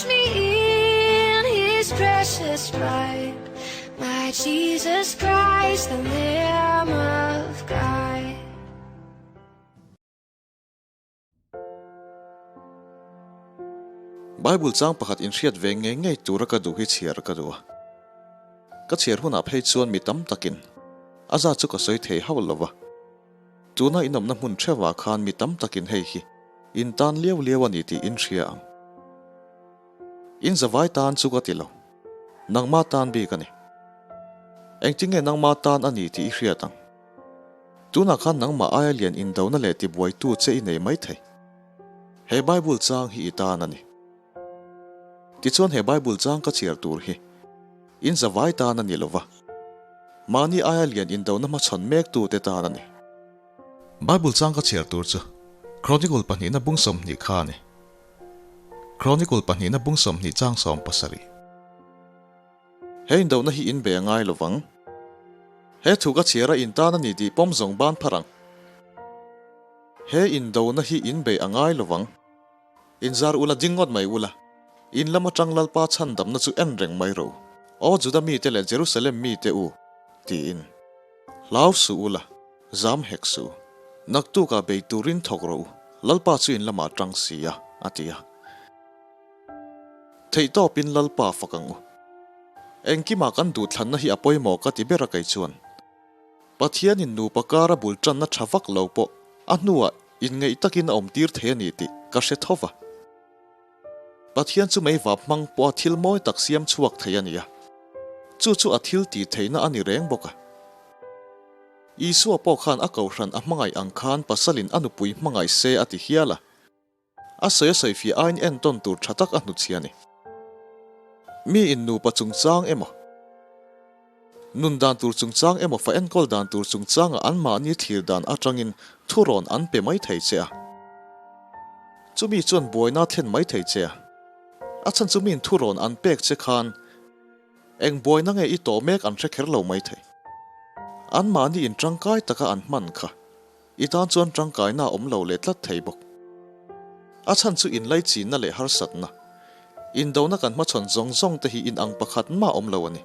Wash me in his precious blood, my Jesus Christ, the Lamb of God. Bible chang pakhat inhriat ve ngei ngei tura ka duh hi chhiar ka duh a. Ka chhiar hunah phei chuan mi tam takin a zat chu ka sawi thei hauh lo va. Tuna inawmna hmun theuhah khan mi tam takin hei hi in tan liau liau a ni tih in hria ang. In zavai tan chu ka ti lo. Nangma tan bik a ni. Engtinge nangma tan a ni tih i hriat ang. Tunah khan nangmah aia lian indona leh tibuaitu che i nei maithei. He Bible chang hi i tan a ni. Tichuan he Bible chang ka chhiar tur hi in zavai tan a ni lo va, mahni aia lian indona hmachhawn mektute tan a ni. Bible chang ka chhiar tur chu Chronicle pahnihna bung 20 kha a ni. Chronicle pahnihna bung 20 chang 70. He indona hi in be a ngai lo vang. He thu ka chhiar a in tan a ni tih pawm zawng ban phar ang. He indona hi in be a ngai lo vang. Inzar ula ding ngawt mai ula, in lam atang Lalpa chhandamna chu en reng mai rawh u, Aw Juda mite leh Jerusalem mite u, tiin. Hlau suh ula, zam hek suh u. Naktukah bei turin thawk rawh u, Lalpa chu in lamah tang si a, a ti a. Theihtawpin Lalpa fak ang u. Engkimah kan duhthlanna hi a pawimawh ka ti ber a kei chuan. Pathianin nupa kara bul tanna tha vak lo pawh a hnuah inngeih takin a awmtir thei a ni tih ka hre tho va. Pathian chu meivap hmang pawha thil mawi tak siam chhuak thei a ni a, chu chu a thil tih theihna a ni reng bawk a. Isua pawh khan a kohhran a hmangaih ang khan pasalin a nupui hmangaih se a ti hial a. A sawi a sawi fiah aiin entawn tur tha tak a hnuchhia a ni. Mi in nupa chungchang emaw, nun dan tur chungchang emaw fa enkawl dan tur chungchangah anmahni thlir dan atangin thurawn an pe mai thei che a. Chumi chuan buaina thlen mai thei che a. A chhan chu miin thurawn an pek che khan eng buaina nge i tawh mek an hre kher lo mai thei. Anmahni in tangkai taka an hman kha. I tan chuan tangkaina a awm lo leh tlat thei bawk. A chhan chu inlaichinna leh harsatna, indona kan hmachhawn zawng zawng te hi inang pakhat mah awm lo a ni.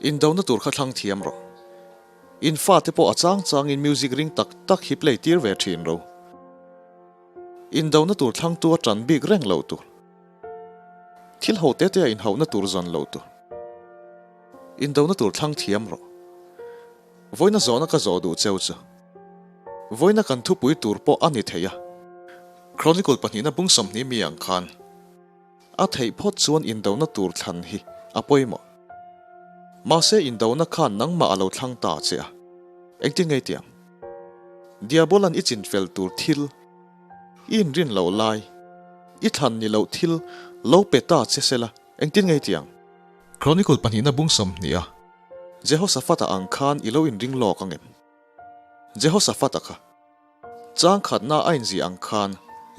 Indona tur kha thlang thiam rawh. In fate pawh a chang changin music ring tak tak hi play tir ve thin ro. Indona tur thlangtu a tan bik reng lo tur. Thil ho te te a inhauhna tur zawn lo tur. Indona tur thlang thiam rawh. Vawiina zawhna ka zawh duh cheu chu. Vawiina kan thupui tur pawh a ni thei a. Chronicle pahnihna bung 20 mi ang khan a theih phawt chuan indona tur thlan hi a pawimawh. Mahse indona khan nangmah a lo thlang ta che a. Engtin ngei tiang? Diabolan i chinfel tur thil i inrin loh lai, i thlan ni loh thil lo pe ta che sela engtin ngei tiang? Chronicle pahnihna bung 20 a. Jehoshaphat-a ang khan i lo inring lawk ang em? Jehoshaphat-a kha chang khatna a inzih ang khan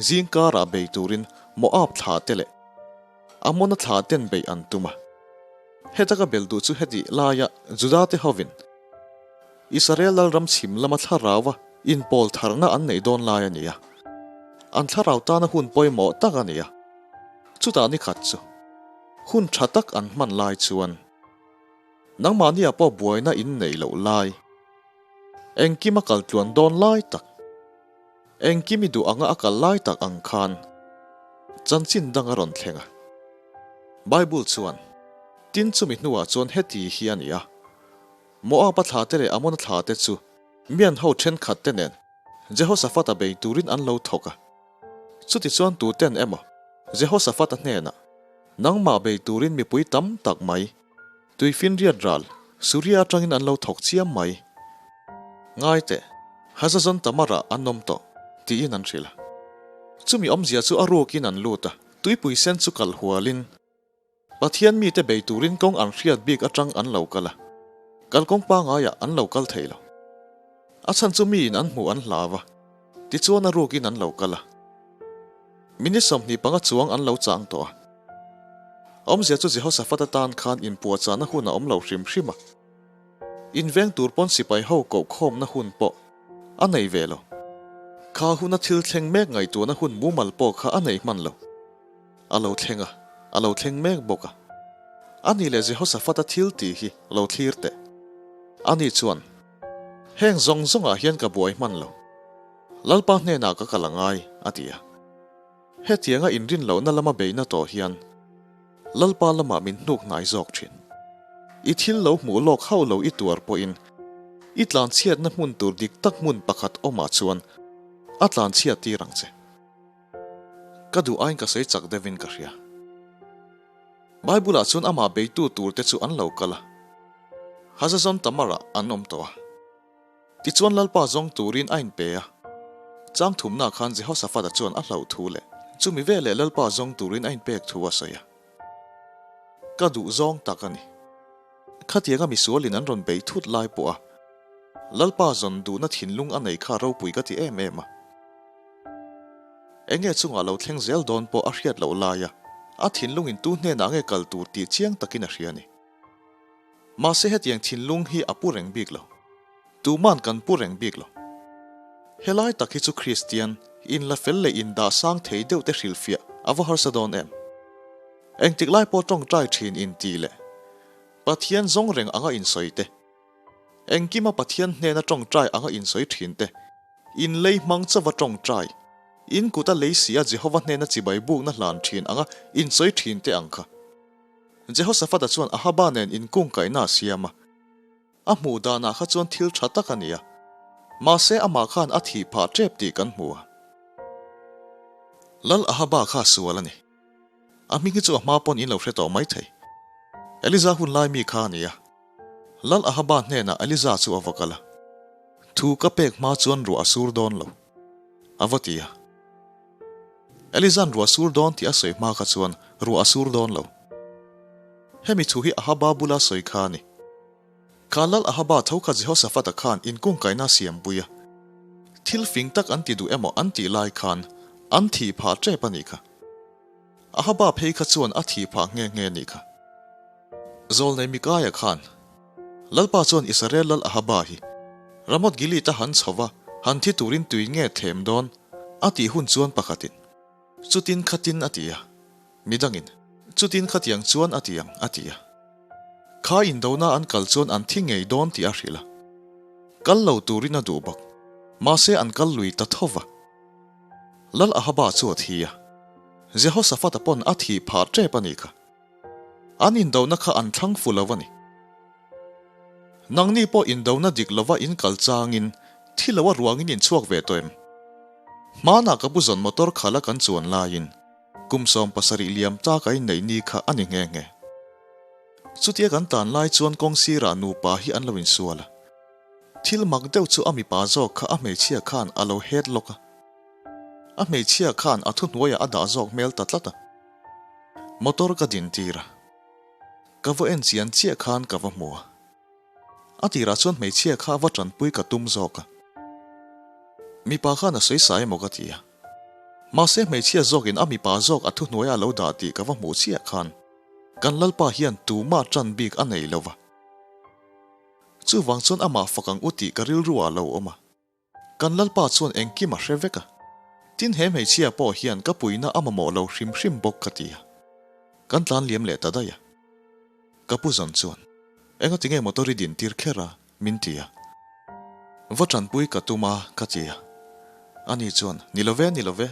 zing karah bei turin Moab thla te leh Ammona thla ten beih an tum a. Heta ka bel duh chu heti laia Juda te hovin Israel lalram chhim lama thlarau a inpawl tharna an neih dawn lai a ni a. An thlarau tana hun pawimawh tak a ni a. Chutah ni khat chu hun tha tak an hman lai chuan Nangmahnia pawh buaina in neih loh lai. Engkim a kal tluan dawn lai tak. Engkim i duh anga a kal lai tak ang khan chanchin dang a rawn thleng a. Bible chuan, Tin chumi hnuah chuan heti hi a ni a, Moab-a thlate leh Amona thlate chu mian ho thenkhatte nen Jehoshaphat-a bei turin an lo thawk a. Chutichuan tuten emaw Jehoshaphat-a hnenah, Nangmah bei turin mipui tam tak mai, tuifinriat ral, Suria atangin an lo thawk chiam mai. Ngai teh, Hazazon Tamara an awm tawh, tiin an hrilh a. Chumi awmzia chu a rukin an lut a, tuipui sen chu kal hualin, Pathian mite bei turin kawng an hriat bik atang an lo kal a, kalkawng pangaiah an lo kal thei lo. A chhan chu miin an hmuh an hlau a, tichuan a rukin an lo kal a. Minute 25 chuang an lo chang tawh a. Awmzia chu Jehoshaphat atan khan inpuahchahna hun a awm lo hrim hrim a. Inveng tur pawn sipai ho kohkhawmna hun pawh a nei ve lo. Kha huna thil thleng mek ngaihtuahna hun mumal pawh kha a nei hman lo. A lo thleng a, a lo thleng mek bawk a. Ani leh Jehoshaphat-a thil tih hi lo thlir teh. Ani chuan, Heng zawng zawngah hian ka buai hman lo. Lalpa hnenah ka kal a ngai, a ti a. Hetianga inrin lohna lama beihna tawh hian Lalpa lamah min hnuk hnai zawk thin. I thil lo hmuh lawk hauh lo i tuar pawhin i tlanchhiatna hmun tur dik tak hmun pakhat awmah chuan a tlanchhiat tir ang che. Ka duh aiin ka sawi chak deuhin ka hria. Bible-ah chuan amah beitu turte chu an lo kal a, Hazazon Tamar-ah an awm tawh a. Tichuan Lalpa zawng turin a inpe a. Chang thumna khan Jehoshaphat-a chuan a hlauh thu leh chumi veleh Lalpa zawng turin a inpek thu a sawi a. Ka duh zawng tak a ni. Khatianga misualin an rawn bei thut lai pawh a Lalpa zawn duhna thinlung a nei kha ropui ka ti em em a. Enge chungah lo thleng zel dawn pawh a hriat loh laia a thinlungin tu hnenah nge kal tur tih chiang takin a hria a ni. Mahse hetiang thinlung hi a pu reng bik lo. Tuman kan pu reng bik lo. Helai tak hi chu Kristian in la fel leh in dah sang thei deuh te hrilhfiah a va harsa dawn em? Engtik lai pawh tawngtai thin in ti leh Pathian zawng reng anga insawi te, engkima Pathian hnena tawngtai anga insawi thin te, in lei hmang chauva tawngtai, in kuta lei si a Jehova hnena chibai bukna hlan thin anga insawi thin te ang kha. Jehoshaphat-a chuan Ahaba nen inkungkaihna a siam a. A hmuh danah kha chuan thil tha tak a ni a, mahse amah khan a thih phah tep tih kan hmu a. Lal Ahaba kha sual a ni. A hming hi chu a hma pawn in lo hre tawh maithei. Eliza hun lai mi kha a ni a. Lal Ahaba hnenah Eliza chu a va kal a. Thu ka pek hma chuan ruah a sur dawn lo, a va ti a. Eliza'n ruah sur dawn tih a sawi hma kha chuan ruah a sur dawn lo. Hemi thu hi Ahaba bula sawi kha a ni. Kha lal Ahaba tho kha Jehoshaphat-a khan inkungkaihna a siam pui a. Thil fing tak an ti duh emaw an tih lai khan an thih phah tep a nih kha. Ahaba phei kha chuan a thih phah nghe nghe a nih kha. Zawlnei Mikaia khan Lalpa chuan Israel lal Ahaba hi Ramoth Gilead-a han chho va, han thi turin tui nge thlem dawn? a tih hun chuan pakhatin, Chutin khatin a ti a, midangin, Chutin khatiang chuan a ti ang a ti a. Kha indona an kal chuan an thi ngei dawn tih a hrilh a. Kal lo turin a duh bawk, mahse an kal lui ta tho va. Lal Ahaba chu a thi a, Jehoshaphat-a pawn a thih phah tep a nih kha. An indona kha an thlang fu lo a ni. Nangni pawh indona dik lova in kal changin thi lo a ruangin in chhuak ve tawh em? Hmanah ka bu zawn motor khala kan chuan laiin kum 70 liam ta ka inneih ni kha a ni nghe nghe. Chutia kan tan lai chuan kawng sirah nupa hi an lo insual a. Thil mak deuh chu a mipa zawk kha a hmeichhia khan a lo het lawk a. A hmeichhia khan a thuhnuaiah a dah zawk hmel ta tlat a. Motor ka din tir a, ka va en chian chiah khan ka va hmu a. A tirah chuan hmeichhia kha va tanpui ka tum zawk a. Mipa khan a sawi sa emaw ka ti a. Mahse hmeichhia zawkin a mipa zawk a thuhnuaia a lo dah tih ka va hmuh chiah khan kan Lalpa hian tumah tan bik a nei lo va. Chuvang chuan amah fak ang u tih ka rilru ah lo awm a. Kan Lalpa chuan engkim a hre vek a, tin he hmeichhia pawh hian ka puihna a mamawh lo hrim hrim bawk ka ti a. Kan tlan liam leh ta daih a. Ka pu zawn chuan, Enga tinge motor i din tir kher a? min ti a. Va tanpui ka tum a ka ti a. Ani chuan, Ni lo ve, ni lo ve.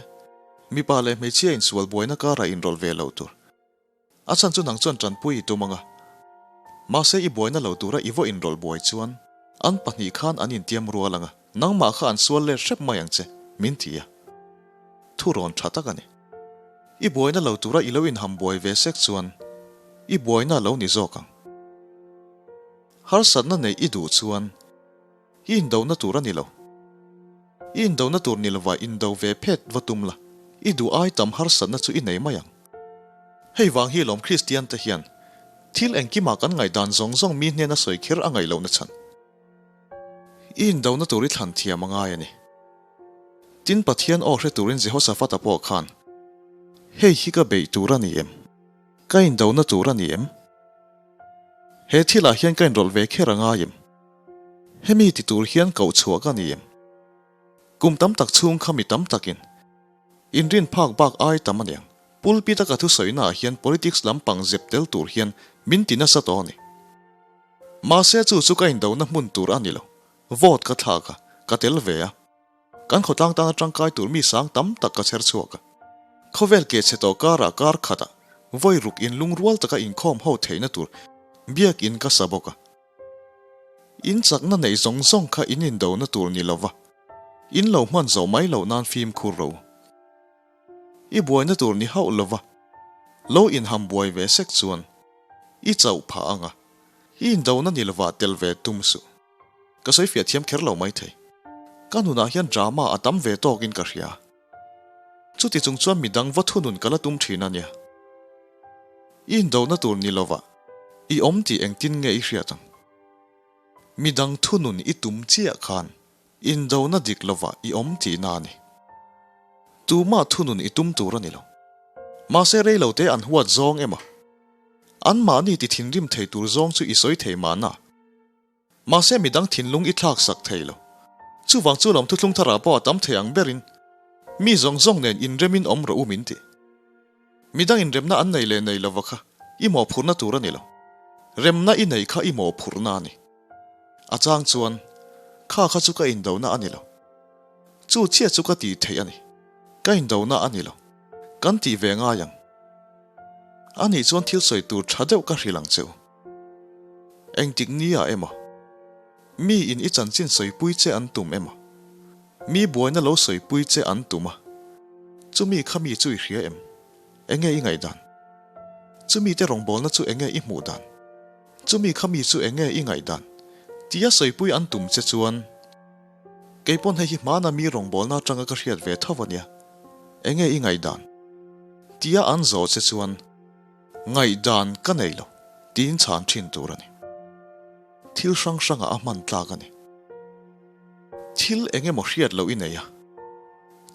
Mipa leh hmeichhia insual buaina karah inrawlh ve loh tur. A chhan chu nang chuan tanpui i tum ang a, mahse i buaina lo tura i vaw inrawlh buai chuan an pahnih khan an intiam rual ang a, nangmah kha an sual let hrep mai ang che, min ti a. Thu rawn tha tak a ni. I buaina lo tura i lo inham buai ve sek chuan i buaina a lo ni zawk ang. Harsatna neih i duh chuan I indona tur a ni lo. I indona tur ni lova indo ve phet va tum la, i duh ai tam harsatna chu i nei mai ang. Hei vang hi lawm Kristian te hian thil engkimah kan ngaihdan zawng zawng mi hnena sawi kher a ngaih lohna chhan. I indona tur i thlan thiam a ngai a ni. Tin Pathian aw hre turin Jehoshaphat-a pawh khan, Hei hi ka beih tur a ni em? Ka indona tur a ni em? He thilah hian ka inrawlh ve kher a ngai em? Hemi ti tur hian koh chhuah ka ni em? Kum tam tak chhung kha mi tam takin inrin phak bak ai tam aniang. Pulpit a ka thusawina ah hian politics lampang zep tel tur hian min ti nasa tawh a ni. Mahse chu chu ka indona hmun tur a ni lo. Vote ka thlak a, ka tel ve a. Kan khawtlang tana tangkai tur mi sang tam tak ka chher chhuak a. Khawvel ke chhe tawh karah kar khatah vawi ruk in lungrual taka inkhawm ho theihna tur biak in ka sa bawk a. In chakna neih zawng zawng kha in indona tur ni lova, in lo hman zawh mai loh nan fimkhur ro. I buaina tur ni hauh lova, lo inham buai ve sek chuan i chauh phah ang a, i indona ni lovah tel ve tum suh. Ka sawi fiah thiam kher lo maithei. Ka nunah hian drama a tam ve tawkin ka hria. Chuti chung chuan midang va thunun ka la tum thin a nia. I indona tur ni lovah i awm tih engtin nge i hriat ang? Midang thunun i tum chiah khan indona dik lovah i awm tihna a ni. Tumah thunun i tum tur a ni lo. Mahse reilote an huat zawng emaw, anmahni ti thinrim thei tur zawng chu i sawi thei mahna. Mahse midang thinlung i thlak sak thei lo. Chuvang chu lawm thuthlung tharah pawh a tam thei ang berin mi zawng zawng nen inremin awm rawh u min ti. Midang inremna an nei leh nei lova kha i mawhphurhna tur a ni lo. Remna i neih kha i mawhphurhna a ni. A chang chuan kha kha chu ka indona a ni lo. Chu chiah chu ka tih theih a ni. Ka indona a ni lo. Kan tih ve ngai ang. Anih chuan thil sawi tur tha deuh ka hrilh ang che u. Engtik ni ah emaw? Mi in i chanchin sawipui che an tum emaw? Mi buaina lo sawipui che an tum a? Chumi kha mi chu i hria em? Enge i ngaihdan? Chumi te rawngbawlna chu enge i hmuh dan? Chumi kha mi chu enge i ngaihdan? Tia sawipui an tum che chuan, Keipawn hei hi hmana mi rawngbawlna atanga ka hriat ve tho a nia. Enge i ngaihdan? Tia an zawh che chuan, Ngaihdan ka nei lo, tiin chhan thin tur a ni. Thil hrang hrangah a hman tlak a ni. Thil eng emaw hriat loh i nei a,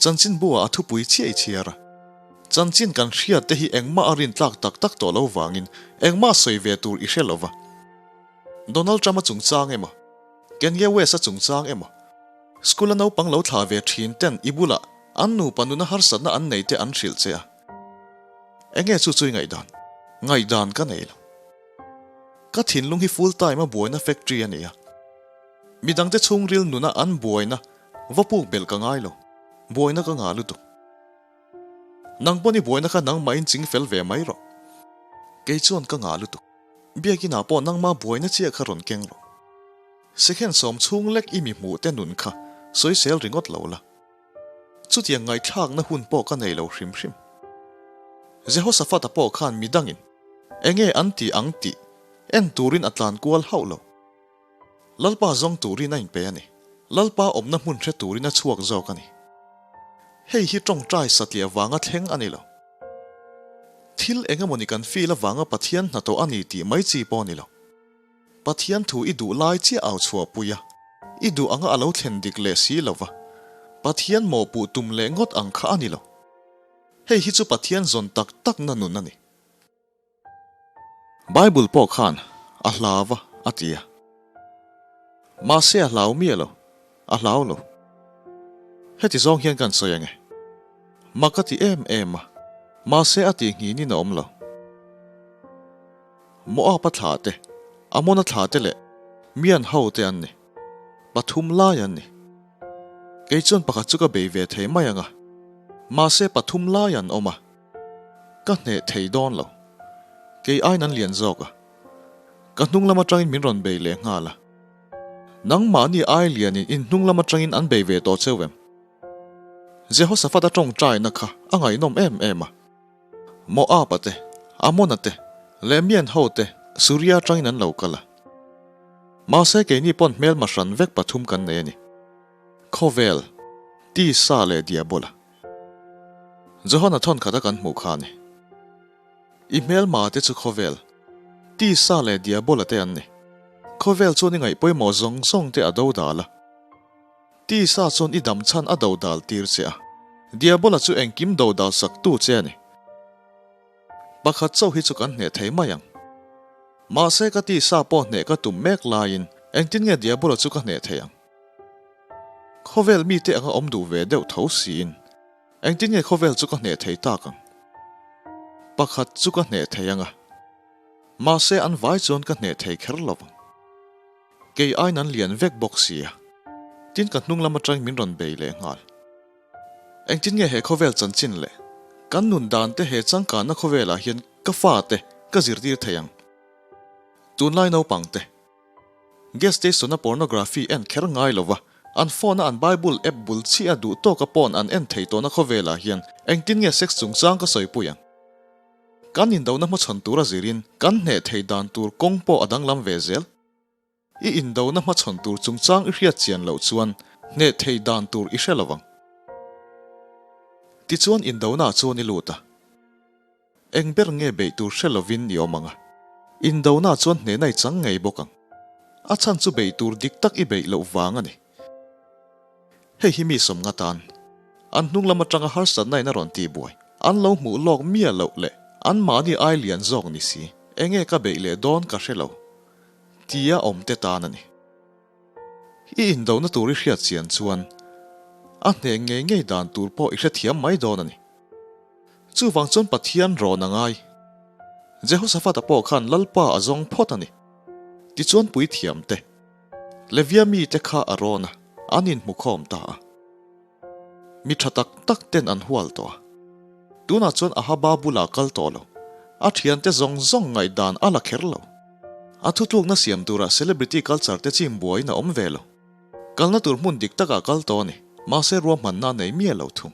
chanchinbu-ah a thupui chiah i chhiar a. Chanchin kan hriat te hi engmah a rin tlak tak tak tawh lo vangin engmah sawi ve tur i hre lo va. Donald Trump-a chungchang emaw, Kanye West-a chungchang emaw, school-a naupang lo thlah ve thin ten i bulah an nupa nuna harsatna an nei te an hrilh che a. Enge chu chu i ngaihdan? Ngaihdan ka nei lo. Ka thinlung hi full time a buaina factory a ni a. Midangte chhungril nuna an buaina va puk belh ka ngai lo. Buaina ka ngah lutuk. Nang pawn i buaina kha nangmahin ching fel ve mai rawh. Kei chuan ka ngah lutuk. Biakinah pawh nangma buaina chiah kha rawn keng rawh. Second sawm chhung lek i mi hmuh te nun kha sawisel ringawt lo la. Chutiang ngaihthlakna hun pawh ka nei lo hrim hrim. Jehoshaphat-a pawh khan midangin enge an ti ang tih en turin a tlan kual hauh lo. Lalpa zawng turin a inpe a ni. Lalpa awmna hmun hre turin a chhuak zawk a ni. Hei hi tawngtai satliah vanga thleng a ni lo. Thil engemawni kan feel avanga Pathian hnathawh a ni tih mai chi pawh a ni lo. Pathian thu i duh lai chiah au chhuahpui a, i duh anga a lo thlen dik leh si lo va, Pathian mawhpuh tum leh ngawt ang kha a ni lo. Hei hi chu Pathian zawn tak takna nun a ni. Bible pawh khan a hlau a a ti a. Mahse a hlau miah lo, a hlau lo. Heti zawng hian kan sawi ang e. Mak a ti em em a, mahse a tih nghinin a awm lo. Moab-a thla te, Amona thla te leh Mian ho te an ni. Pathum lai an ni. Kei chuan pakhat chu ka bei ve thei mai ang a, mahse pathum lai an awm a, ka hneh thei dawn lo. Kei aiin an lian zawk a, ka hnung lam atangin min rawn bei leh nghal a. Nangmahni ai lianin in hnung lam atangin an bei ve tawh cheu em? Jehoshaphat-a tawngtaina kha a ngaihnawm em em a. Moab-a te, Amon-a te, leh Mian ho te Suria atangin an lo kal a. Mahse keini pawn hmelma hran vek pathum kan nei a ni. Khawvel, Tisa leh Diabola. Johana thawn khata kan hmuh kha a ni. I hmelma te chu khawvel, Tisa leh Diabola te an ni. Khawvel chuan i ngaih pawimawh zawng zawng te a do dal a. Tisa chuan i dam chhan a dodal tir che a, Diabola chu engkim dodal sak tu che a ni. Pakhat chauh hi chu kan hneh thei mai ang. Mahse ka tisa pawh hneh ka tum mek laiin engtin nge Diabola chu ka hneh thei ang? Khawvel mite anga awm duh ve deuh tho siin engtin nge khawvel chu ka hneh thei tak ang? Pakhat chu ka hneh thei anga. Mahse an vai chuan ka hneh thei kher lo vang. Kei aiin an lian vek bawk sia. Tin ka hnung lam atangin min rawn bei leh nghal. Engtin nge he khawvel chanchin leh kan nun dan te he changkanna khawvelah hian ka fate ka zirtir thei ang? Tunlai naupang te. Gas station a pornography en kher ngai lova an phone a an bible app bul chiah a duh tawka pawn an en thei tawhna khawvelah hian engtin nge sex chungchang ka sawipui ang? Kan indona hmachhawn tura zirin kan hneh thei dan tur kawng pawh a danglam ve zel. I indona hmachhawn tur chungchang i hriat chian loh chuan hneh thei dan tur i hre lo ang. Tichuan indona chuan i lut a. Eng ber nge beih tur hre lovin i awm ang a. Indona chuan hnehna i chang ngei bawk ang. A chhan chu beih tur dik tak i beih loh vang a ni. Hei hi mi sawm nga tan an hnung lam atanga harsatna in a rawn tih buai an lo hmuh lawk miah loh leh an mahni ai lian zawk ni si enge ka beih leh dawn ka hre lo tia awm te tan a ni. I indohna tur i hriat chian chuan a hneh ngei ngei dan tur pawh i hrethiam mai dawn a ni. Chuvang chuan Pathian rawn a ngai. Jehoshaphat-a pawh khan Lalpa a zawng phawt a ni. Tichuan puithiam te. Levia mite kha a rawn a, an inhmukhawm ta a. Mi tha tak tak ten an hual tawh a. Tunah chuan Ahaba bulah kal tawh lo. A thiante zawng zawng ngaihdan a la kher lo. A thutlukna siam turah celebrity culture te chim buaiin a awm ve lo. Kalna tur hmun dik takah kal tawh a ni, mahse ruahmanna a nei miah lo thung.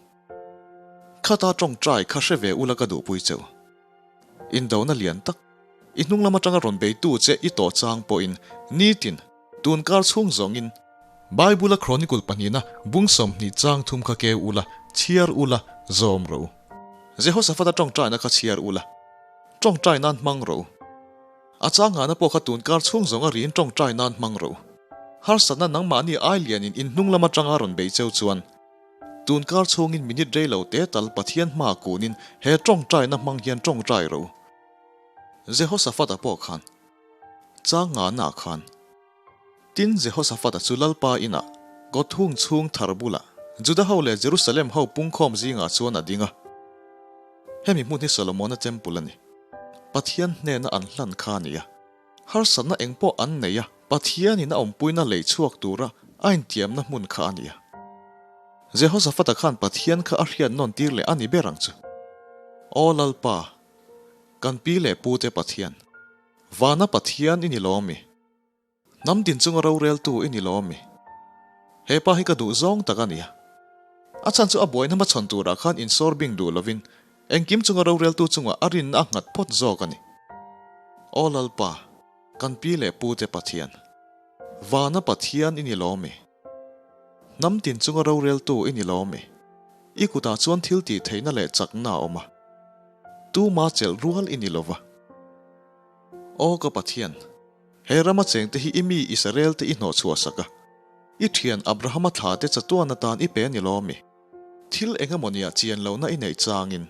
Khata tawngtai kha hre ve ula ka duhpui cheu. Indona lian tak, i hnung lam atanga rawn beitu che i tawh chang pawhin nitin, tun kar chhung zawngin, Bible-a Chronicle pahnihna bung 20 chang thum kha keu ula, chhiar ula, zawm rawh u. Jehoshaphat-a tawngtaina kha chhiar ula, tawngtai nan hmang rawh u. A chang nghahna pawh kha tun kar chhung zawnga riin tawngtai nan hmang rawh u. Harsatna nangmahni ai lianin in hnung lam atanga rawn bei cheu chuan, Tun kar chhungin minute rei lo te tal Pathian hma kunin he tawngtaina hmang hian tawngtai ro. Jehoshaphat-a pawh khan chang ngahna khan tin Jehoshaphat-a chu Lalpa inah Gothung chhung thar bulah Juda ho leh Jerusalem ho pungkhawm zingah chuan a ding a. Hemi hmun hi Solomona Temple a ni. Pathian hnena an hlan kha a ni a. Harsatna eng pawh an nei a, Pathianin a awmpuina lei chhuak tura a intiamna hmun kha a ni a. Jehoshaphat-a khan Pathian kha a hriat nawn tir leh a ni ber ang chu. Aw Lalpa, kan pi leh pute Pathian, vana Pathian i ni lo ami? Hnam din chunga roreltu i ni lo ami? He pa hi ka duh zawng tak a ni a. A chhan chu a buaina hmachhawn turah khan insawr bing duh lovin Engkim chunga roreltu chungah a rinna a nghat phawt zawk a ni. Aw Lalpa, kan pi leh pute Pathian, vana Pathian i ni lawm e. Hnam tin chunga roreltu i ni lawm e. I kutah chuan thil tih theihna leh chakna a awm a, tuma chelh rual i ni lova. Aw ka Pathian, he rama chengte hi i mi Israel te i hnawhchhuah sak a, i thian Abrahama thla te chatuan atan i pe a ni lawm e. Thil eng emaw nia chian lohna i neih changin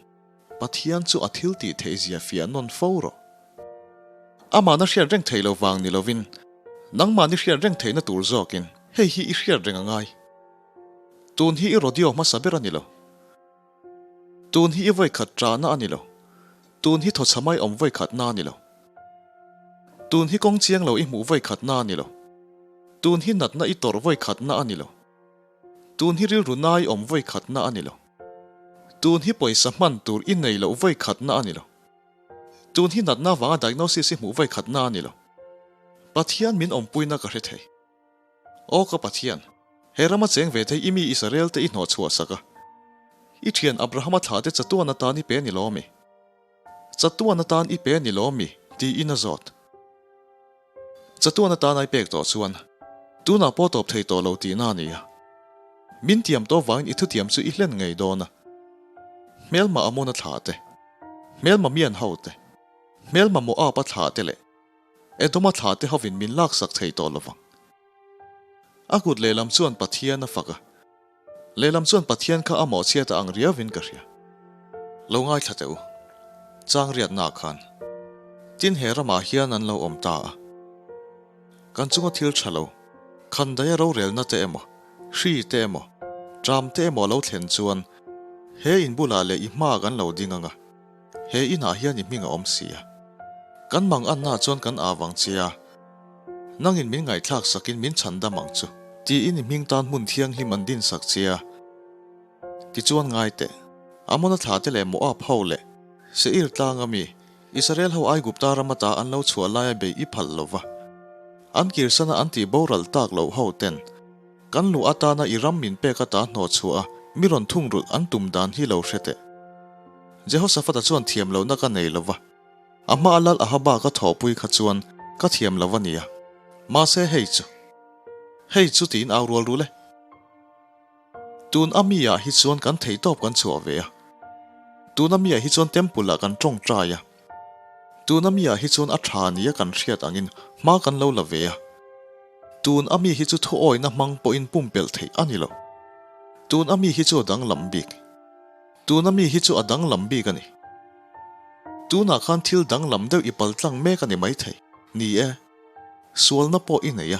Pathian chu a thil tih theih zia fiah nawn fo rawh. Amahna hriat reng theih lo vang ni lovin nangmahni hriat reng theihna tur zawkin hei hi i hriat reng a ngai. Tun hi i rodeo hmasa ber a ni lo. Tun hi i vawikhat ṭahna a ni lo. Tun hi thawchhamai awm vawikhatna a ni lo. Tun hi kawng chiang lo i hmuh vawikhatna a ni lo. Tun hi natna i tawrh vawikhatna a ni lo. Tun hi rilru nai awm vawi khatna a ni lo. Tun hi pawisa hman tur i nei loh vawi khatna a ni lo. Tun hi natna vanga diagnosis i hmuh vawi khatna a ni lo. Pathian min awmpuina ka hre thei. Aw ka Pathian, he rama cheng ve thei i mi Israel te i hnawhchhuah sak a. I thian Abrahama thla te chatuan atan i pe ni lo mi? Chatuan atan i pe ni lo mi? tiin a zawt. Chatuan atan ai pek tawh chuan tunah pawh tawp thei tawh lo tihna a ni a. Min tiam tawh vangin i thutiam chu i hlen ngei dawn a. Hmelma Amona thlah te, hmelma Mian ho te, hmelma Moab-a thlah te leh Edoma thlah te hovin min laksak thei tawh lovang. A kut lehlam chuan Pathian a fak a. Lehlam chuan Pathian kha a mawhchhiat a ang riauvin ka hria. Lo ngaithla teh u. Chang riatna ah khan. Tin he ramah hian an lo awm ta a. Kan chunga thil tha lo, khandaia rorelna te emaw, hri te emaw, ṭam te emaw a lo thlen chuan he in bulah leh i hmaah kan lo ding ang a. He inah hian i hming a awm si a. Kan mang anna chuan kan au ang che a, nangin min ngaihthlak sakin min chhan dam ang chu. Tiin i hming tan hmun thianghlim an din sak che a. Tichuan ngai teh, Amona thla te leh Moab ho leh Seir tlanga mi Israel ho Aigupta ram ata an lo chhuah laia bei i phal lo va, an kirsana an tih boral tak loh ho ten kan luh atana i ram min pek ata hnawh chhuah a mi rawn thungrulh an tum dan hi lo hre teh. Jehoshaphat-a chuan thiam lohna ka nei lo va, a hma lal Ahaba ka thawhpui kha chuan ka thiam lo a nia. Mahse hei chu. Hei chu tiin au rual rul e. Tun a mi ah hi chuan kan theihtawp kan chhuah ve a. Tun a mi ah hi chuan temple ah kan tawngtai a. Tun a mi ah hi chuan a tha nia kan hriat angin hma kan lo la ve a. Tun a mi hi chu thuawihna hmang pawhin pumpelh theih a ni lo. Tun a mi hi chu a danglam bik. Tun a mi hi chu a danglam bik a ni. Tunah khan thil danglam deuh i paltlang mek a ni maithei. Ni e. Sualna pawh i nei a.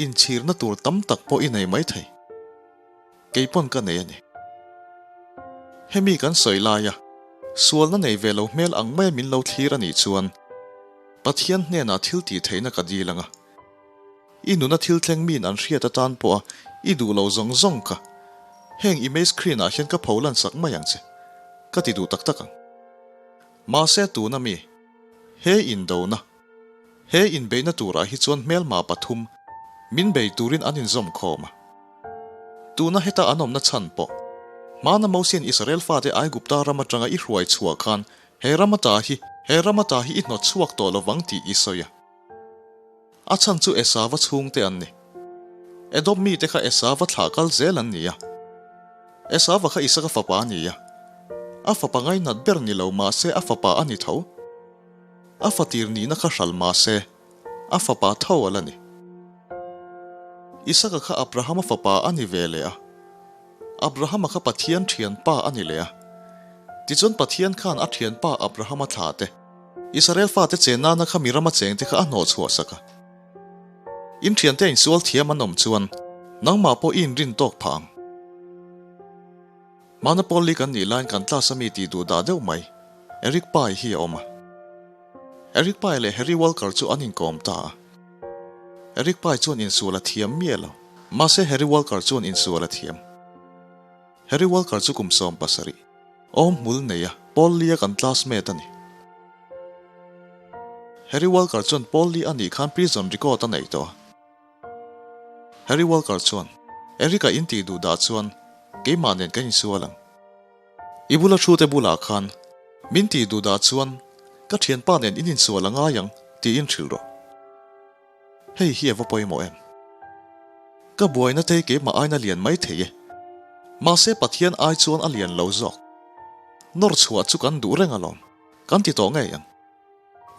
Inchhirna tur tam tak pawh i nei maithei. Kei pawn ka nei a ni. Hemi kan sawi laia sualna nei ve lo hmel ang maia min lo thlir a nih chuan Pathian hnenah thil tih theihna ka dil ang a. I nuna thil thleng miin an hriat atan pawha i duh lo zawng zawng kha heng image screen ah hian ka pho lan sak mai ang che. Ka ti duh tak tak ang. Mahse tuna mi he indona He inbeihna turah hi chuan hmelma pathum min bei turin an inzawm khawm a. Tuna heta an awmna chhan pawh, hmana Mosian Israel fate Aigupta ram atanga i hruai chhuah khan he ram ata hi he ram ata hi i hnawt chhuak tawh lovang tih i sawi a. A chhan chu Esava chhungte an ni. Edom mite kha Esava thlah kal zel an ni a. Esava kha Isaka fapa a ni a. A fapa ngainat ber ni lo mahse a fapa a ni tho. A fatir nihna kha hral mah se, a fapa tho a la ni. Isaka kha Abrahama fapa a ni ve leh a. Abrahama kha Pathian thianpa a ni leh a. Tichuan Pathian khan a thianpa Abrahama thla te, Israel fate chen nana kha mi rama cheng te kha a hnawh chhuah sak a. In thiante a insual thiam an awm chuan nangmah pawh i inrin tawk phah ang. Hmana pawl li kan nih laiin kan class a mi tih duh dah deuh mai, Eric Pai hi a awm a. Eric Pai leh Harry Walker chu an inkawm ta a. Eric Pai chuan insual a thiam miah lo. Mahse Harry Walker chuan insual a thiam. Harry Walker chu kum 70, awm hmul nei a, pawl li a kan classmate a ni. Harry Walker chuan pawl li a nih khan prison record a nei tawh a. Harry Walker chuan, Eric-a in tih duh dah chuan keimah nen kan insual ang. I bula thu te bulah khan min tih duh dah chuan ka thianpa nen in insual a ngai ang tiin hrilh rawh. Hei hi a va pawimawh em? Ka buaina te keimah aina lian mai thei e. Mahse Pathian ai chuan a lian lo zawk. Nawr chhuah chu kan duh reng alawm. Kan ti tawh ngei ang.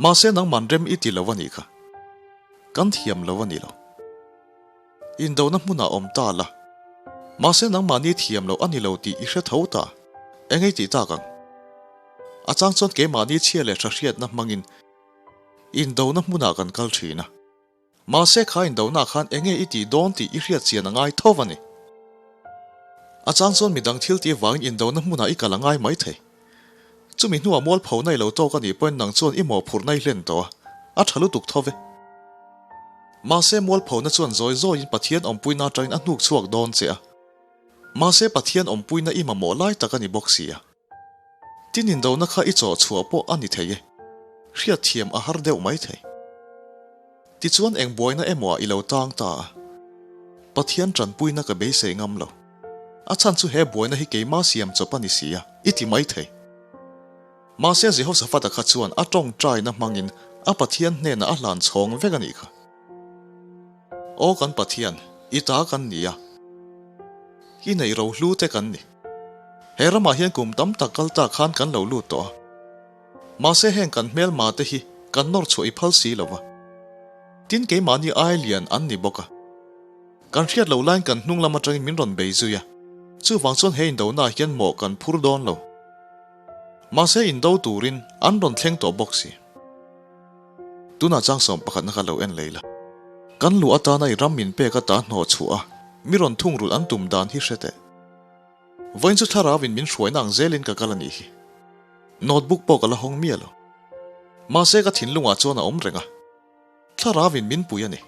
Mahse nangman rem i ti lo a nih kha. Kan thiam lo a ni lo. Indona hmunah awm ta la. Mahse nangmahni thiam lo a ni lo tih i hre tho ta. Eng ei tih tak ang? A chang chuan keimahni chhia leh tha hriatna hmangin indona hmunah kan kal thin a. Mahse kha indona khan enge i tih dawn tih i hriat chian a ngai tho a ni. A chang chuan midang thil tih avangin indona hmunah i kal a ngai mai thei. Chumi hnuah mualpho na i lo tawk a nih pawhin nang chuan i mawhphurhna i hlen tawh a, a tha lutuk tho ve. Mahse mualphona chuan zawi zawiin Pathian awmpuina atangin a hnuk chhuak dawn che a. Mahse Pathian awmpuina i mamawh lai tak a ni bawk si a. Tin indona kha i chawh chhuah pawh a ni thei e. Hriatthiam a har deuh mai thei. Tichuan eng buaina emaw ah i lo tang ta a. Pathian tanpuina ka beisei ngam lo. A chhan chu he buaina hi keima siam chawp a ni si a, i ti mai thei. Mahse Jehoshaphat-a kha chuan a tawngtaina hmangin a Pathian hnenah a hlan chhawng vek a nih kha. Aw kan Pathian, i ta kan ni a. I neih ro hlu te kan ni. He ramah hian kum tam tak kal ta khan kan lo lut tawh a. Mahse heng kan hmelma te hi kan nawr chhuah i phal si lo va. Tin keimahni ai lian an ni bawk a. Kan hriat loh laiin kan hnung lam atangin min rawn bei zui a. Chuvang chuan he indona ah hian mawh kan phur dawn lo. Mahse indo turin an rawn thleng tawh bawk si. Tunah chang sawm pakhatna kha lo en lei la. Kan luh atana i ram min pek ata hnawh chhuah a, mi rawn thungrulh an tum dan hi hre teh. Vawiin chu thlarau in min hruaina ang zelin ka kal a nih hi. Notebook pawh ka la hawng miah lo. Mahse ka thinlungah chuan a awm reng a. Thlarauin min pui a ni.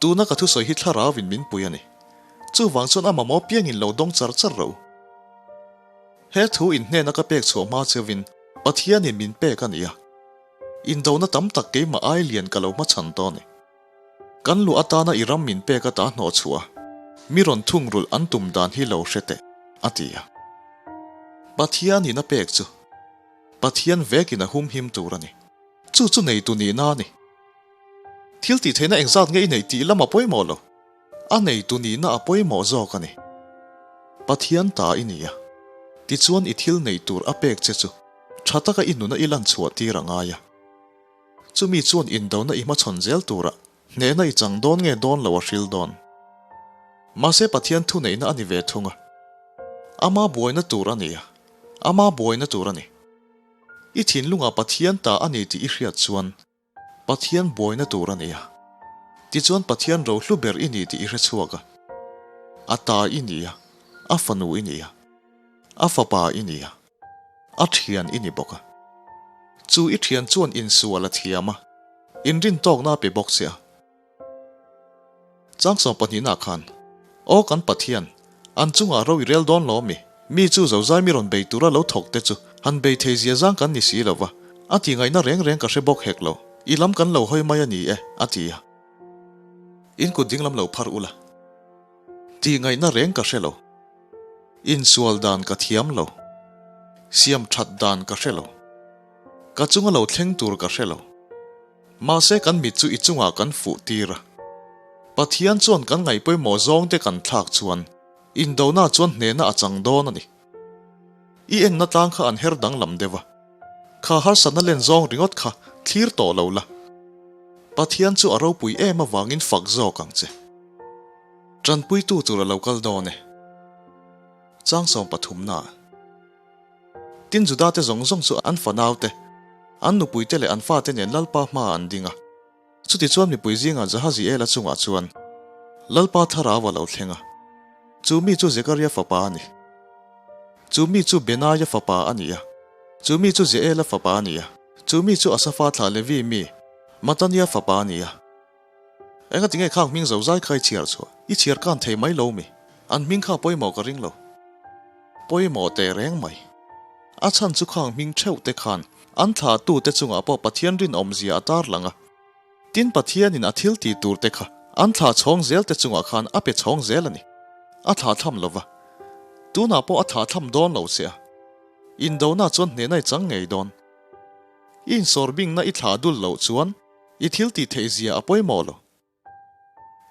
Tuna ka thusawi hi thlarauin min pui a ni. Chuvang chuan a mamawh piangin lo dawng char char ro. He thu inhnena ka pek chhuah hma cheuhin Pathianin min pek a ni a. Indona tam tak keimah ai lian ka lo hmachhan tawh a ni. Kan luh atana i ram min pek ata hnawh chhuah a, mi rawn thungrulh an tum dan hi lo hre teh, a ti a. Pathianin a pek chu Pathian vekin a humhim tur a ni. Chu chu neitu nihna a ni. Thil tih theihna engzat nge i neih tih lam a pawimawh lo. A neitu nihna a pawimawh zawk a ni. Pathian ta i ni a, tichuan i thil neih tur a pek che chu tha taka i nuna i lan chhuah tir a ngai a. Chumi chuan indona i hmachhawn zel turah hnehna i chang dawn nge dawn lo a hril dawn. Mahse Pathian thuneihna a ni ve thung a. Ama buaina tur a ni a, ama buaina tur a ni. I thinlungah Pathian ta a ni tih i hriat chuan Pathian buaina tur a ni a. Tichuan Pathian rohlu ber i ni tih i hre chhuak a. A ta i ni a, a fanu i ni a, a fapa i ni a, a thian i ni bawk a. Chu i thian chuan insual a thiam a, inrintawkna a pe bawk che a. Chang sawmpahnihna khan, Aw kan Pathian, an chungah ro i rel dawn lo mi? Mi chu zozai mi rawn bei tura lo thawk te chu han bei thei zia zang kan ni si lo va, a ti ngaihna reng reng ka hre bawk hek lo, i lam kan lo hawi mai a ni e, a ti a. In kut dinglam lo phar ula. Ti ngaihna reng ka hre lo. Insual dan ka thiam lo. Siam that dan ka hre lo. Ka chunga lo thleng tur ka hre lo. Mahse kan mit chu i chungah kan fuh tir a. Pathian chuan kan ngaihpawimawh zawngte kan thlak chuan indona chuan hnehna a chang dawn a ni. I enna tlang kha an her danglam deuh a. Kha harsatna len zawng ringawt kha thlir tawh lo la. Pathian chu a ropui em avangin fak zawk ang che. Tanpuitu tur a lo kal dawn e. Chang 13. Tin Juda te zawng zawng chu an fanau te, an nupui te leh an fate nen Lalpa hmaah an ding a. Chutichuan mipui zingah Jahaziela chungah chuan Lalpa thlarau a lo thleng a. Chu mi chu Zekaria fapa a ni. Chu mi chu Benaia fapa a ni a. Chu mi chu Jeela fapa a ni a. Chu mi chu Asafa thlah Levi mi Matania fapa a ni a. Engati nge khang hming zozai kha i chhiar chhuah? I chhiar kan thei mai lo mi? An hming kha pawimawh ka ring lo. Pawimawh teh reng mai. A chhan chu khang hming theuh te khan an thlah tu te chungah pawh Pathian rinawmzia a tar lang a. Tin Pathianin a thil tih tur te kha an thlah chhawng zel te chungah khan a pe chhawng zel a ni. A thlah tham lo va. Tunah pawh a thlah tham dawn lo che a. Indona chuan hnehna i chang ngei dawn. I insawr bingna i thlah dul loh chuan I thil tih theih zia a pawimawh lo.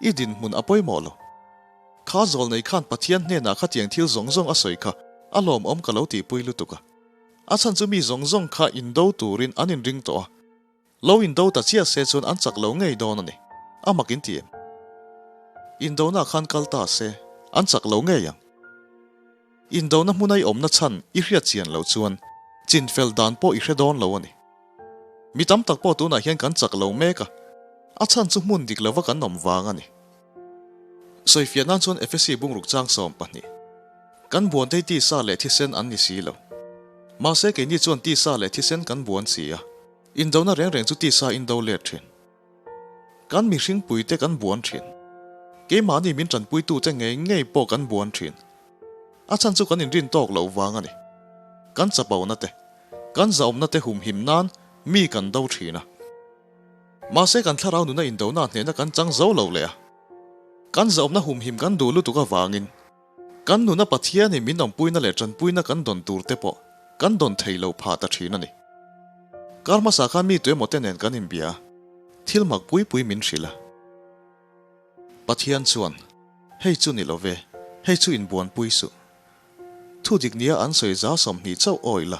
I dinhmun a pawimawh lo. Kha zawl nei khan Pathian hnenah khatiang thil zawng zawng a sawi kha a lawmawm ka lo tihpui lutuk a. A chhan chu mi zawng zawng kha indo turin an inring tawh a. Lo indo ta chiah se chuan an chak lo ngei dawn a ni. A mak in ti em? Indona khan kal ta se an chak lo ngei ang. Indona hmuna i awmna chhan i hriat chian loh chuan chinfel dan pawh i hre dawn lo a ni. Mi tam tak pawh tunah hian kan chak lo mek a, a chhan chu hmun dik lova kan awm vang a ni. Sawifiah nan chuan Efesi bungruk chang 12. Kan buantei tisa leh thisen an ni si lo. Mahse keini chuan tisa leh thisen kan buan si a, indona reng reng chu tisa indo let thin. Kan mihringpuite kan buan thin. Keimahni min tanpuitute ngei ngei pawh kan buan thin. A chhan chu kan inrin tawk loh vang a ni. Kan chapona te, kan zahawmna te humhim nan mi kan do thin a. Mahse kan thlarau nuna indona hnehna kan chang zo lo leh a. Kan zahawmna humhim kan duh lutuk avangin kan nuna Pathianin min awmpuina leh tanpuina kan dawn tur te pawh kan dawn thei lo phah ta thin a ni. Kar hmasa khan mi tuemaw te nen kan inbia a, thil mak pui pui min hrilh a. Pathian chuan, Hei chu ni lo ve, hei chu inbuanpui suh. Thu dik nia an sawi za 20 chauh awih la,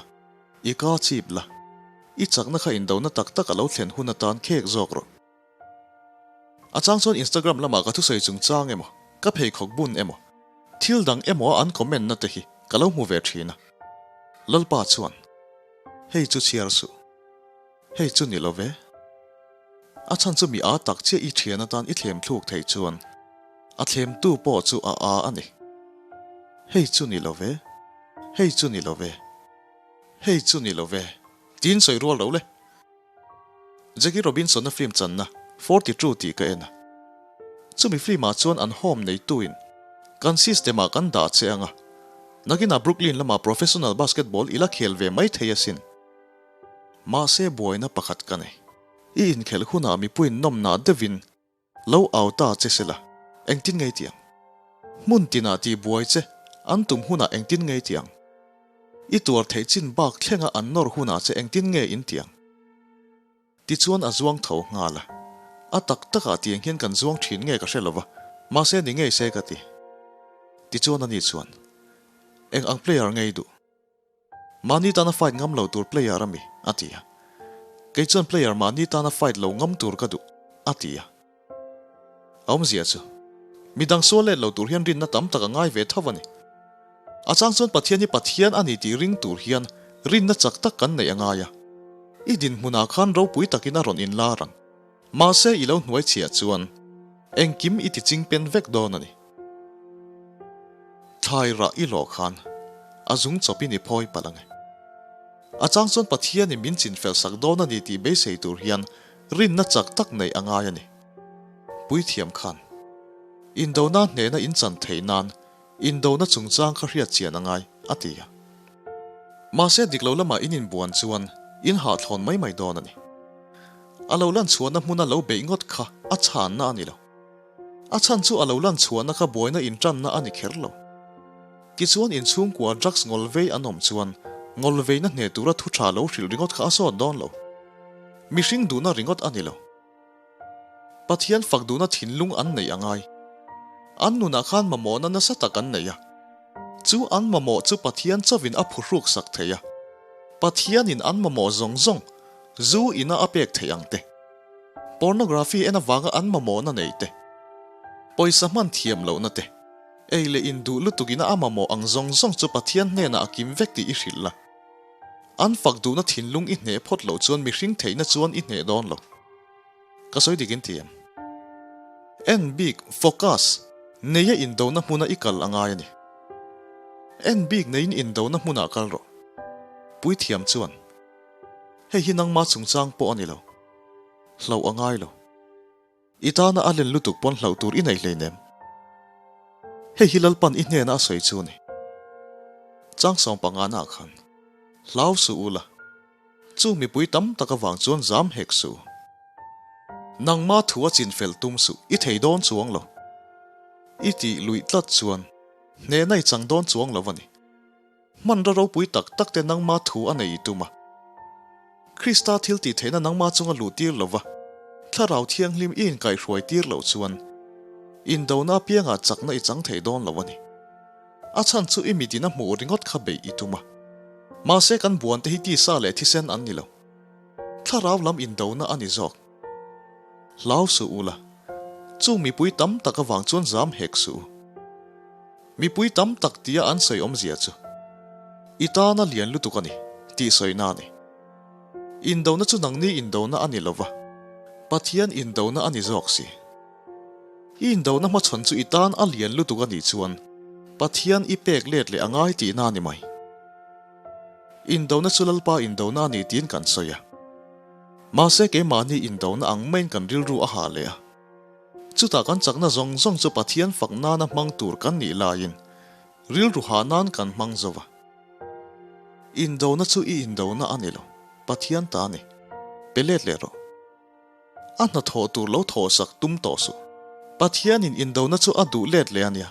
i ka chip la, i chakna kha indona tak tak a lo thlen hun atan khek zawk rawh. A chang chuan Instagram lamah ka thusawi chungchang emaw, ka pheikhawk bun emaw, thil dang emaw a an comment na te hi ka lo hmu ve thin a. Lalpa chuan, Hei chu chhiar suh. Hei chu ni lo ve. A chhan chu mi aa tak chiah i thian atan i thlem thluk thei chuan a thlemtu pawh chu a aa a ni. Hei chu ni lo ve. Hei chu ni lo ve. Hei chu ni lo ve, tiin sawi rual lo le. Jackie Robinson-a film channa 42 tih ka en a. Chumi film-ah chuan an home neituin kan system-ah kan dah che ang a, nakinah Brooklyn lamah professional basketball i la khel ve mai thei asin. Mahse buaina pakhat ka nei. I inkhelh hunah mipuiin nawmnah deuhin Lo au ta che sela, engtin ngei ti ang? Hmun tinah tih buai che an tum hunah engtin ngei ti ang? I tuar theih chin bak thlenga an nawr hunah che engtin nge in ti ang? Tichuan a zuang tho nghal a. A tak takah tiang hian kan zuang thin nge ka hre lova, mahse ni ngei se ka ti. Tichuan ani chuan, Eng ang player ngei duh? Mahni tana fight ngam lo tur player a mi? a ti a. Kei chuan player mahni tana fight lo ngam tur ka duh, a ti a. A awmzia chu, midang sual let lo tur hian rinna tam tak a ngai ve tho a ni. A chang chuan Pathian hi Pathian a ni tih ring tur hian rinna chak tak kan neih a ngai a. I dinhmunah khan ropui takin a rawn inlar ang. Mahse i lo hnuai chhiah chuan engkim i ti ching pen vek dawn a ni. Thlai rah i lawh khan a zung chawpin i phawi palh ang e. A chang chuan Pathianin min chin fel sak dawn a ni tih beisei tur hian rinna chak tak neih a ngai a ni. Puithiam khan Indona hnehna in chan theih nan Indona chungchang kha hriat chian a ngai, a ti a. Mahse dik lo lamah in inbuan chuan in hahthlawn mai mai dawn a ni. A lo lan chhuahna hmuna lo beih ngawt kha a chhanna a ni lo. A chhan chu a lo lan chhuahna kha buaina intanna a ni kher lo. Tichuan inchhungkua drugs ngawl vei an awm chuan ngawl veina hne tura thu tha lo hrilh ringawt kha a sawt dawn lo. Mihring duhna ringawt a ni lo. Pathian fak duhna thinlung an neih a ngai. An nunah khan mamawhna nasa tak an nei a. Chu an mamawh chu Pathian chauhin a phuhruk sak thei a. Pathianin an mamawh zawng zawng zu ina a pek theih ang te. Pornography en avanga an mamawhna nei te. Pawisa hman thiam lohna te. Ei leh in duh lutuk ina a mamawh ang zawng zawng chu Pathian hnenah a kim vek tih i hrilh la. An fak duhna thinlung i hneh phawt loh chuan mihring theihna chuan i hneh dawn lo. Ka sawi dik in ti em? En bik, focus, neia indona hmuna i kal a ngai a ni. En bik neiin indona hmunah kal rawh. Puithiam chuan, Hei hi nangma chungchang pawh a ni lo. Hlauh a ngai lo. I tana a len lutuk pawn hlauh tur i nei hleinem. Hei hi Lalpan i hnena a sawi chu a ni. Chang 15 ah khan, Hlau suh u la, chu mipui tam tak avang chuan zam hek suh u. Nangma thu a chinfel tum suh, i thei dawn chuang lo. I tih luih tlat chuan hnehna i chang dawn chuang lo a ni. Hmanraw ropui tak tak te nangma thu a nei i tum a. Krista thil tih theihna nangma chunga luh tir lova Thlarau Thianghlim i inkaihhruai tir loh chuan indona apiangah chakna i chang thei dawn lo a ni. A chhan chu i mitin a hmuh ringawt kha beih i tum a. Mahse kan buante hi tisa leh thisen an ni lo. Thlarau lam indona a ni zawk. Hlau suh ula, chung mipui tam tak avang chuan zam hek suh u. Mipui tam tak tia an sawi awmzia chu i tana lian lutuk a ni tih sawina a ni. Indona chu nangni indona a ni lova, Pathian indona a ni zawk si. I indona hmachhawn chu i tan a lian lutuk a nih chuan Pathian i pek let leh a ngai tihna a ni mai. Indona chu Lalpa indona a ni tiin kan sawi a. Mahse keimahni indona ang maiin kan rilru a hah leh a. Chutah kan chakna zawng zawng chu Pathian fak nana hmang tur kan nih laiin rilru hah nan kan hmang zo va. Indona chu i indona a ni lo, Pathian ta a ni. Pe let leh rawh. A hnathawh tur lo thawhsak tum tawh suh. Pathianin indona chu a duh let leh a nia.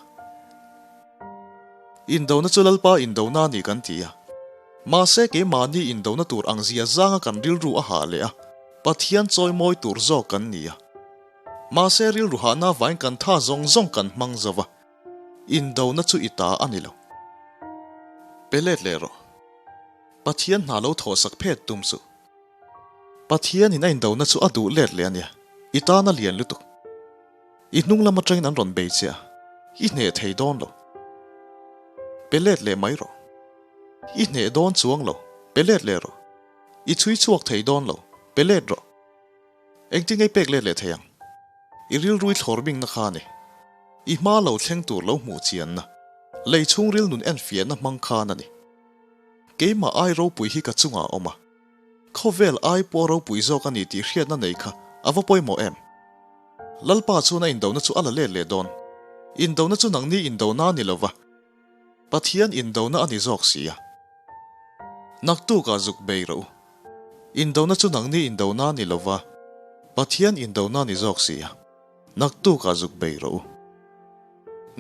Indona chu Lalpa indona a ni kan ti a. Mahse keimahni indona tur ang zia zanga kan rilru a hah leh a, Pathian chawimawi tur zawk kan ni a. Mahse rilru hahna vain kan tha zawng zawng kan hmang zo va, indona chu i ta a ni lo. Pe let leh rawh. Pathian hna lo thawhsak phet tum suh. Pathianin a indona chu a duh let leh a nia, i tan a lian lutuk. I hnung lam atangin an rawn bei che a, i hneh thei dawn lo. Pe let leh mai rawh. I hneh dawn chuang lo, pe let leh rawh. I chhui chhuak thei dawn lo, pe let rawh. Engtin nge i pek let leh thei ang? I rilru i thlawr bingna kha a ni. I hma lo thleng tur lo hmuh chianna, lei chhungril nun enfiahna hmang khan a ni. Keimah ai ropui hi ka chungah a awm a, khawvel ai pawh ropui zawk a ni tih hriatna nei kha a va pawimawh em? Lalpa chuan a indona chu a la let leh dawn. Indona chu nangni indona a ni lo va, Pathian indona a ni zawk si a. Naktukah zuk bei rawh u. Indona chu nangni indona a ni lo va, Pathian indona a ni zawk si a. Naktukah zuk bei rawh u.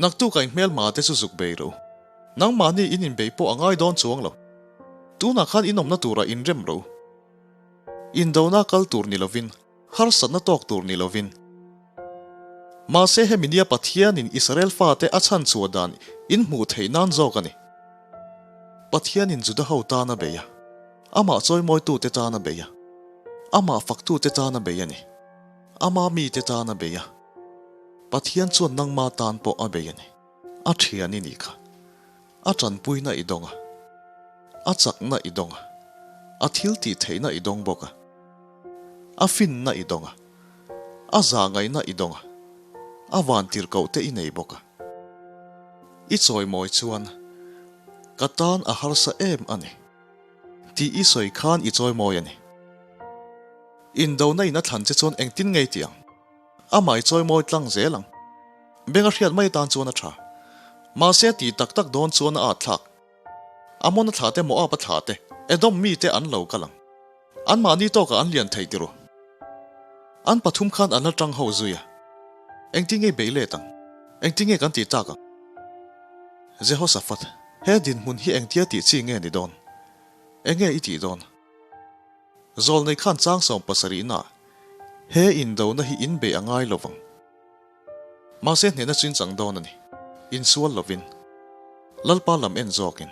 Naktukah in hmelma te chu zuk bei rawh u. Nangmahni in inbeih pawh a ngai dawn chuang lo. Tunah khan in awmna turah inrem rawh u. Indona kal tur ni lovin, harsatna tawk tur ni lovin. Mahse hemi nia Pathianin Israel fate a chhan chhuah dan in hmuh theih nan zawk a ni. Pathianin Juda ho tan a bei a, amah chawimawitute tan a bei a, amah faktute tan a bei a ni. Ama mite tan a bei a, Pathian chuan nangma tan pawh a bei a ni. A thian i nih kha. A tanpuina i dawng a, a chakna i dawng a, a thil tih theihna i dawng bawk a, a finna i dawng a, a zahngaihna i dawng a, a vantirhkoh te i nei bawk a. I chawimawi chuan ka tan a harsa em a ni tih i sawi khan i chawimawi a ni. Indona in a thlan che chuan engtin ngei tih ang? Amah i chawimawi tlang zel ang. Beng a hriat mai atan chuan a tha. Mahse a tih tak tak dawn chuan a at thlak. Amon a thlah te Moab a thlah te Edom mi te an lo kal ang. Anmahni tawkah an lian thei tiru. An pathum khan an la tang ho zui a. Engtin nge i beih let ang? Engtin nge kan tih tak ang? Jehoshaphat, he dinhmun hi engtia tih chi nge ni dawn? Enge i tih dawn? Zawlnei khan chang 70 na he indona hi in beih a ngai lo vang. Mahse hnehna chu in chang dawn a ni. Insual lovin. Lalpa lam en zawkin.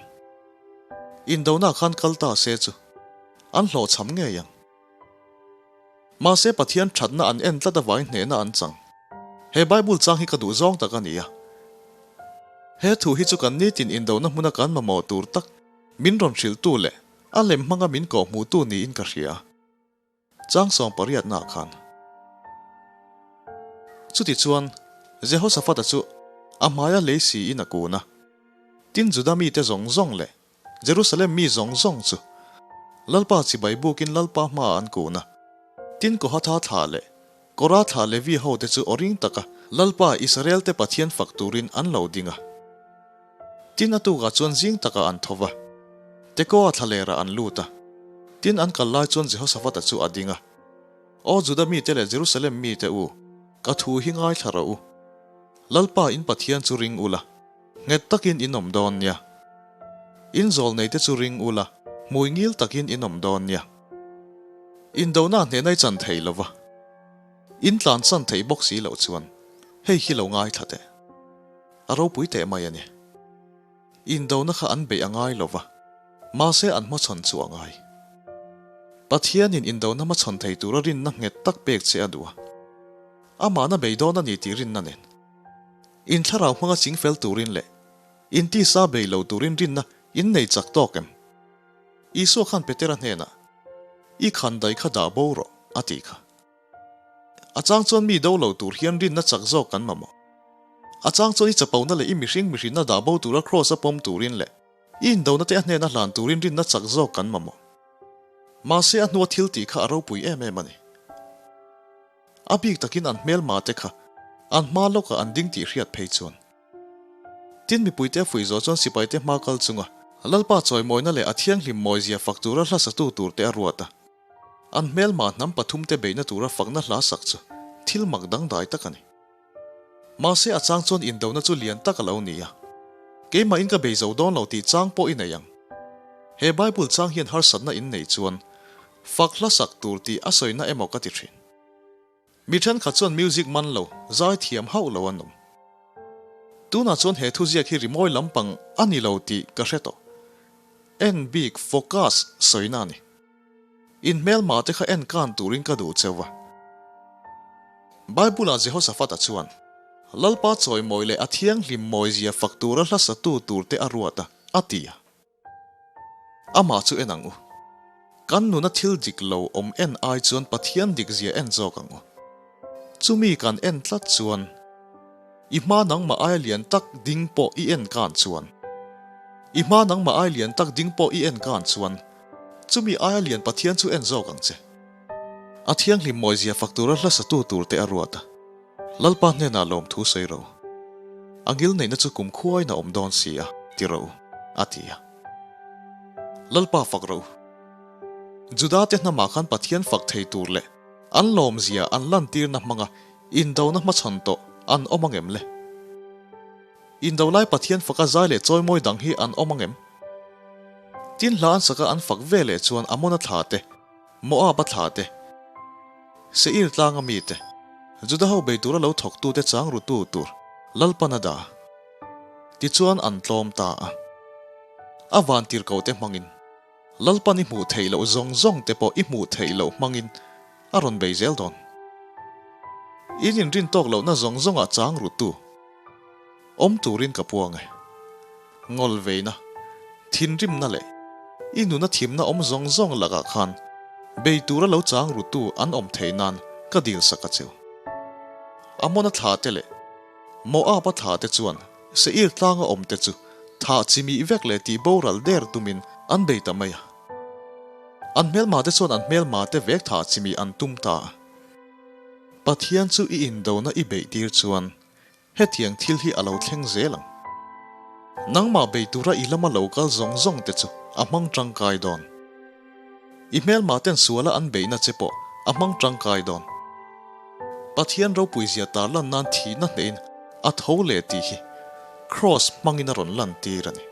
Indona khan kal ta se chu an hlawhchham ngei ang. Mahse Pathian thatna an en tlat avangin hnehna an chang. He Bible chang hi ka duh zawng tak a ni a. He thu hi chu kan nitin indona hmuna kan mamawh tur tak min rawn hrilhtu leh A lem hmanga min kawh hmuhtu niin ka hria. Chang 18 nah khan. Chutichuan, Jehoshaphat-a chu a hmaia lei siin a kun a. Tin, Juda mite zawng zawng leh Jerusalem mi zawng zawng chu Lalpa chibai bukin Lalpa hmaah an kun a. Tin, Kohatha thlah leh Kora thlah Levi hote chu aw ring taka Lalpa Israelte Pathian fak turin an lo ding a. Tin a tukah chuan zing takah an tho va, Tekoa thlalerah an lut a. Tin an kal lai chuan Jehoshaphat-a chu a ding a, Aw Juda mite leh Jerusalem mite u, ka thu hi ngaithla rawh u. Lalpa in Pathian chu ring ula, nghet takin in awm dawn nia. In zawlneite chu ring ula, hmui ngil takin in awm dawn nia. Indona hnena i chan thei lo va, in tlan chan theih bawk si loh chuan hei hi lo ngaithla teh. A ropui teh mai a ni. Indona kha an beih a ngai lo va, mahse an hmachhawn chu a ngai. Pathianin indona hmachhawn thei tura rinna nghet tak pek che a duh a. Amahna beidawn a ni tih rinna nen. In thlarau hmanga chingfel turin leh in tisa bei lo turin rinna in nei chak tawk em? Isua khan Petera hnenah, I khan dai kha dah bo rawh, a ti kha. A chang chuan mi do lo tur hian rinna chak zawk kan mamawh. A chang chuan i chapona leh i mihring mihrinna dah bo tura kraws a pawm turin leh i indona te a hnena hlan turin rinna chak zawk kan mamawh. Mahse a hnua thil tih kha a ropui em em a ni. A bik takin an hmelma te kha an hma lawkah an ding tih hriat phei chuan. Tin mipuite a fuih zawh chuan sipaite hma kal chunga Lalpa chawimawina leh a thianghlim mawizia fak tura hlasatu turte a ruat a. An hmelma hnam pathumte beihna tura fakna hla sak chu thil mak dangdai tak a ni. Mahse a chang chuan indona chu lian tak a lo ni a. Keimahin ka bei zo dawn lo tih chang pawh i nei ang. He Bible chang hian harsatna in nei chuan fak hla sak tur tih a sawina emaw ka ti thin. Mi thenkhat chuan music man lo, zai thiam hauh lo an awm. Tunah chuan he thuziak hi rimawi lampang a ni lo tih ka hre tawh. En bik focus sawina a ni. In hmelma te kha en kan turin ka duh cheu va. Bible-ah Jehoshaphat-a chuan, Lalpa chawimawi leh a thianghlim mawizia fak tura hla satu turte a ruat a, a ti a. Amah chu en ang u. Kan nuna thil dik lo awm en ai chuan Pathian dikzia en zawk ang u. Chumi kan en tlat chuan, i hma nangmah aia lian tak ding pawh i en kan chuan. I hma nangmah ai lian tak ding pawh i en kan chuan chumi aia lian Pathian chu en zawk ang che. A thianghlim mawizia fak tura hla satu tur te a ruat a. Lalpa hnenah lawmthu sawi ro. A ngil neihna chu kum khuain a awm dawn si a, ti ro, a ti a. Lalpa fak ro. Juda te hnamah khan Pathian fak thei tur leh an lawmzia an lantirna hmanga indona hmachhawn tawh an awm angem le? Indo lai Pathian faka zai leh chawimawi dang hi an awm angem? Tin hla an saka an fak ve leh chuan Amona thla te, Moab-a thla te, Seir tlanga mi te, Juda ho bei tura lo thawktute chang rutu tur Lalpan a dah. Tichuan an tlawm ta a. A van tirhkohte hmangin, Lalpan i hmuh theih loh zawng zawng te pawh i hmuh theih loh hmangin a rawn bei zel dawn. In inrin tawk lohna zawng zawngah chang rutu. Awm turin ka puang e. Ngawl veina, thinrimna leh i nuna thimna awm zawng zawng lakah khan bei tura lo chang rutu an awm thei nan ka dil sak a cheu. Amona thla te leh Moab-a thla te chuan Seir tlanga awm te chu thah chimih vek leh tih boral der tumin an bei ta mai a. An hmelma te chuan an hmelma te vek thah chimih an tum ta a. Pathian chu i indona i beih tir chuan Hetiang thil hi a lo thleng zel ang. Nangmah bei tura i lama lo kal zawng zawng te chu a hmang tangkai dawn. I hmelmah ten suala an beihna che pawh a hmang tangkai dawn. Pathian ropuizia tarlan nan thihna hnehin a tho leh tih hi Kraws hmangin a rawn lantir a ni.